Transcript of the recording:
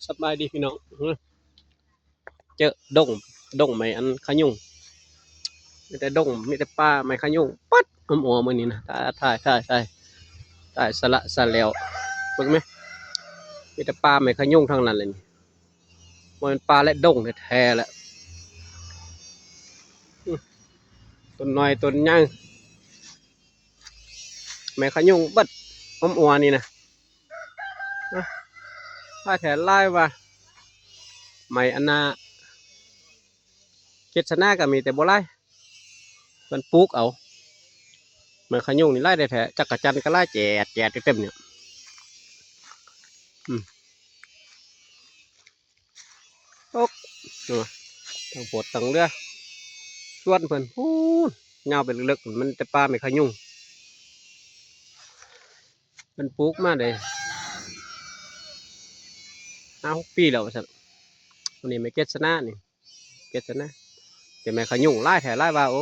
ສະບາຍດີພີ່ນ້ອງ ເຈີດົງ ດົງໄມ້ອັນຂະຍຸງ ມີແຕ່ດົງ ມີແຕ່ປ່າໄມ້ຂະຍຸງເບິດ ອຳອົວມື້ນີ້ນະ ຕາຍ ຕາຍ ຕາຍ ຕາຍ ຕາຍສະລະສະແຫຼວ ເບິ່ງແມ ມີແຕ່ປ່າໄມ້ຂະຍຸງທັງນັ້ນແຫຼະນີ້ ບໍ່ແມ່ນປ່າແລະດົງແທ້ໆແຫຼະ ອື ຕົ້ນນ້ອຍຕົ້ນໃຫຍ່ ໄມ້ຂະຍຸງເບິດ ອຳອົວນີ້ນະ ຫຼາຍແທ້ຫຼາຍວ່າ ໄມ້ອັນນ່າ ເຈັດສະນາກໍມີແຕ່ບໍ່ຫຼາຍ ເພິ່ນປູກເອົາ ໄມ້ຂະຍຸງນີ້ຫຼາຍແທ້ໆ ຈັກກະຈັນກໍຫຼາຍແຈດໆຢູ່ເຕັມນີ້ ອື ໂອກ ເນາະ ທັງໂພດທັງເຫຼືອ ສວນເພິ່ນພຸ້ນ ຍາວໄປເລິກໆ ມັນແຕ່ປ່າໄມ້ຂະຍຸງ ເພິ່ນປູກມາໄດ້ຫ້າຫົກປີແລ້ວວ່າຊັ້ນ ອັນນີ້ໄມ້ເຈັດສະນານີ້ ເຈັດສະນາ ແຕ່ໄມ້ຂະຍຸງຫຼາຍແທ້ຫຼາຍວ່າ ໂອ້